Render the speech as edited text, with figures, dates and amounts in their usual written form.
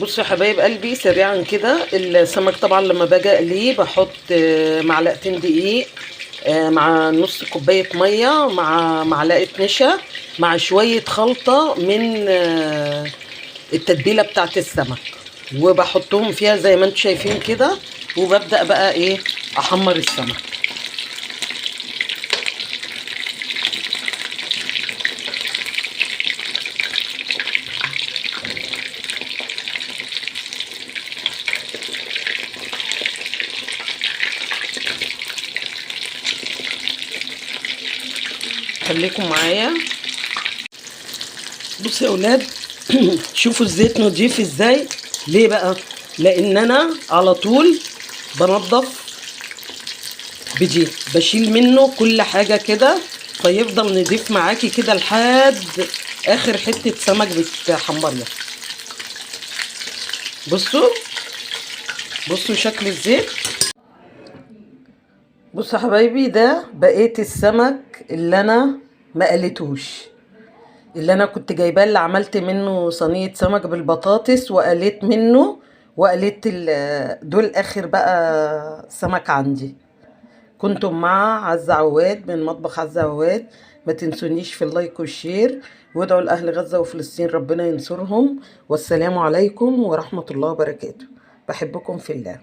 بصوا يا حبايب قلبي، سريعا كده السمك طبعا لما باجي اقلية بحط معلقتين دقيق مع نص كوباية مية مع معلقه نشا مع شوية خلطه من التتبيله بتاعت السمك، وبحطهم فيها زي ما انتم شايفين كده، وببدأ بقى ايه احمر السمك. خليكم معايا. بصوا يا اولاد، شوفوا الزيت نضيف ازاي. ليه بقى؟ لان انا على طول بنضف بدي، بشيل منه كل حاجة كده، فيفضل نضيف معاكي كده لحد اخر حتة سمك بتحمريها. بصوا شكل الزيت. بصوا يا حبايبي، ده بقية السمك اللي انا ما قليتوش، اللي انا كنت جايباه، اللي عملت منه صينية سمك بالبطاطس وقليت منه، وقليت دول اخر بقى سمك عندي. كنتم مع عزة عواد من مطبخ عزة عواد. ما تنسونيش في ال like وال share، وادعوا لأهل غزة وفلسطين ربنا ينصرهم. والسلام عليكم ورحمة الله وبركاته. بحبكم في الله.